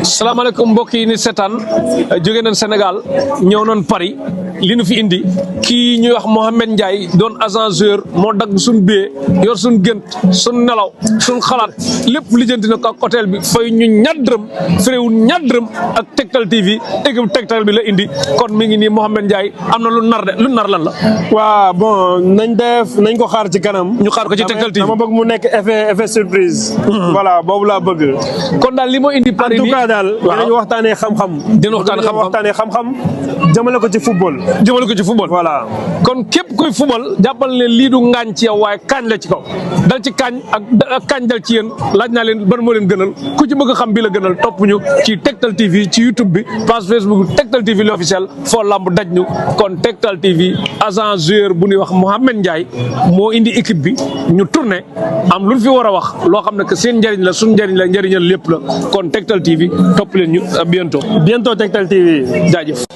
salaamaaleykum mbokk yi ni seetaan jóge nañ Sénégal ñëw nañ Paris li nu fi indi kii ñuy wax Mouhamed Ndiaye doon agent joueur moo dagg suñ bee yor suñ gént suñ nelaw suñ xalaat lépp lijjanti na ko ak hôtel bi fay ñu ñaar dërëm fréwul ñaar dërëm ak Tektal TV équipe Tektal bi la indi kon mi ngi nii Mouhamed Ndiaye am na lu nar de lu nar lan la. waaw bon nañ ko xaar ci kanam. ñu xaar ko ci Tektal TV dama bëgg mu nekk effet surprise. voilà boobu laa bëgg. kon daal li moo indi Paris en tout cas daal dinañ waxtaanee xam-xam. dinañ waxtaanee xam-xam jëmale ko ci football. jëmale ko ci football. voilà kon képp kuy football jàppal ne lii du ngaañ ci yow waaye kaañ la ci kaw dal ci kaañ ak kaañ dal ci yéen laaj naa leen ban moo leen gënal ku ci bëgg a xam bi la gënal topp ñu ci Tektal TV ci YouTube bi page Facebook Tektal TV l'officiel foo lamb daj ñu kon Tektal TV agent joueur bu ñuy wax Mouhamed Ndiaye moo indi équipe bi ñu tourné am lu fi war a wax loo xam ne que seen njëriñ la suñ njëriñ la njëriñal lépp la kon Tektal TV topp leen ñu bientôt Tektal TV jaajëf.